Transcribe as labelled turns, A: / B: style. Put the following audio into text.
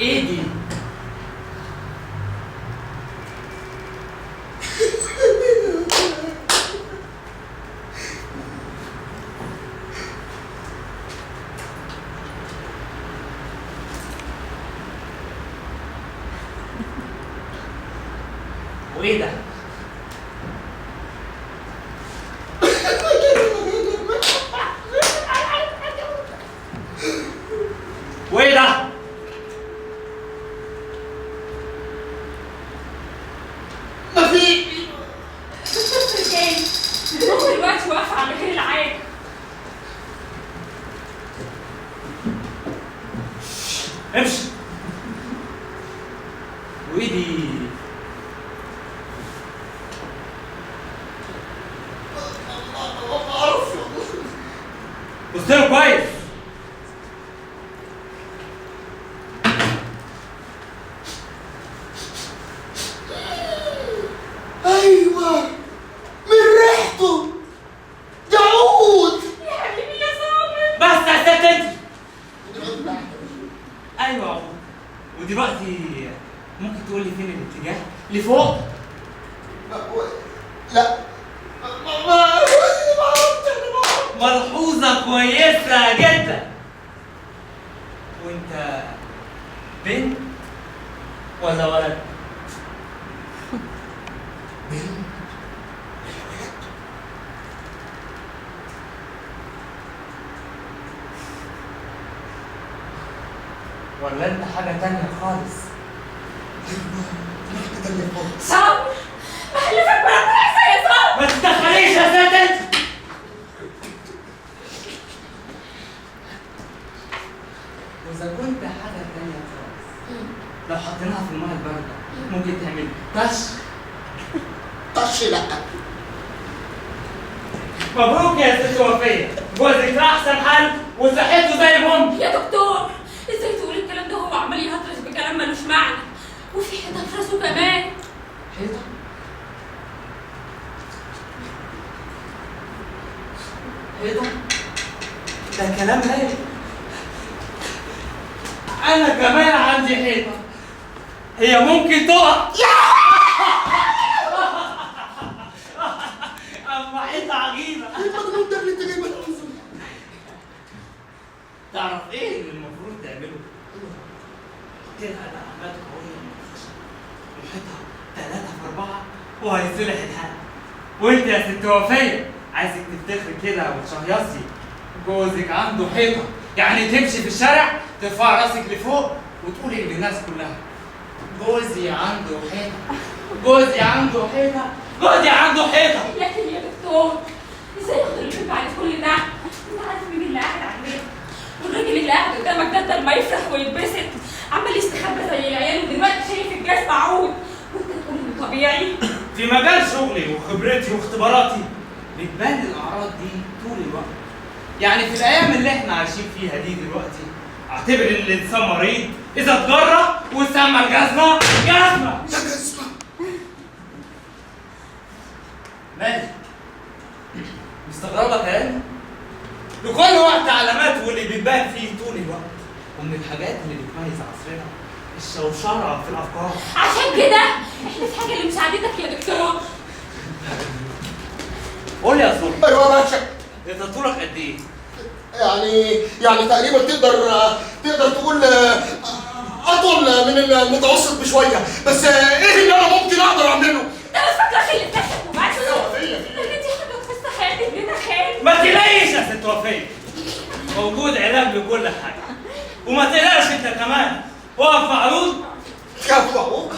A: ايه دي؟ وايه ده؟ وايه ده؟
B: مفيش.
C: دكتور فرجاني، المخ دلوقتي واقف على غير العادة.
A: امشي. وايه دي؟
B: ما اعرفش والله.
A: بص له كويس.
B: ايوه، من ريحته ده عود.
C: يا حبيبي يا صابر.
A: بس يا ست انت. ايوه عود. ودلوقتي ممكن تقول لي فين الاتجاه؟ لفوق؟
B: لا ما ما اعرفش انا، ما اعرفش.
A: ملحوظة كويسة جدا. وانت بنت ولا ولد؟
B: بنت ولا ولد؟
A: ولا انت حاجة تانية خالص؟
B: ايوه انا حاجة تانية خالص.
C: صابر، بحلفك بربنا يا صابر.
A: ما تتدخليش يا ست انت. واذا كنت حاجة تانية خالص، لو حطيناها في المية الباردة ممكن تعمل طش؟
B: طش؟ لا.
A: مبروك يا ست وفية، جوزك في أحسن حال وصحته زي البوم.
C: يا دكتور، ازاي تقول الكلام ده وهو عمال يهطرش بكلام ملوش معنى، وفي حيطة في راسه كمان.
A: حيطة؟ حيطة؟ ده كلام هايل. أنا كمان عندي حيطة، هي ممكن تقع. أما حيطة عجيبة.
B: ايه المجنون ده اللي انت جايبه لي؟
A: تعرف إيه اللي المفروض تعمله؟ حط لها دعامات قوية من الخشب، محيطها 3 في 4 وهيصلح الحال. وأنت يا ست وفية عايزك تفتخري كده وتشهيصي، جوزك عنده حيطة، يعني تمشي في الشارع ترفع راسك لفوق وتقولي للناس كلها جوزي عنده حيطة، جوزي عنده حيطة، جوزي عنده حيطة.
C: لكن يا دكتور، ازاي ياخد البيت بعد كل ده؟ انت عارف مين اللي قاعد عندنا؟ والراجل اللي قاعد قدامك ده بدل ما يفرح ويتبسط عمال يستخبى زي العيال، ودلوقتي شايف الجهاز معقود وانت تقول انه طبيعي؟
A: في مجال شغلي وخبرتي واختباراتي بتبان الاعراض دي طول الوقت. يعني في الايام اللي احنا عايشين فيها دي دلوقتي اعتبر ان الانسان مريض اذا اتجرأ وسمى الجزمة جزمه.
B: يا جزمه.
A: مالك مستغربه كلامي؟ لكل وقت علامات واللي بتبان فيه طول الوقت. ومن الحاجات اللي بتميز عصرنا الشوشره في الافكار.
C: عشان كده احنا في حاجة لمساعدتك يا دكتور.
A: قول لي يا صبحي.
B: ايوه يا باشا.
A: انت طولك قد ايه؟
B: يعني تقريبا تقدر تقول اطول من المتوسط بشوية، بس ايه اللي انا ممكن اقدر اعمله؟
C: ده مش فاكره خلي نفسك وبس.
B: يا وفيه.
C: لكن دي حاجة تخص حياة ابننا خالد.
A: ما تقلقيش يا ست وفيه، موجود علاج لكل حاجة. وما تقلقش انت كمان، وقف معروض.
B: يا معروض.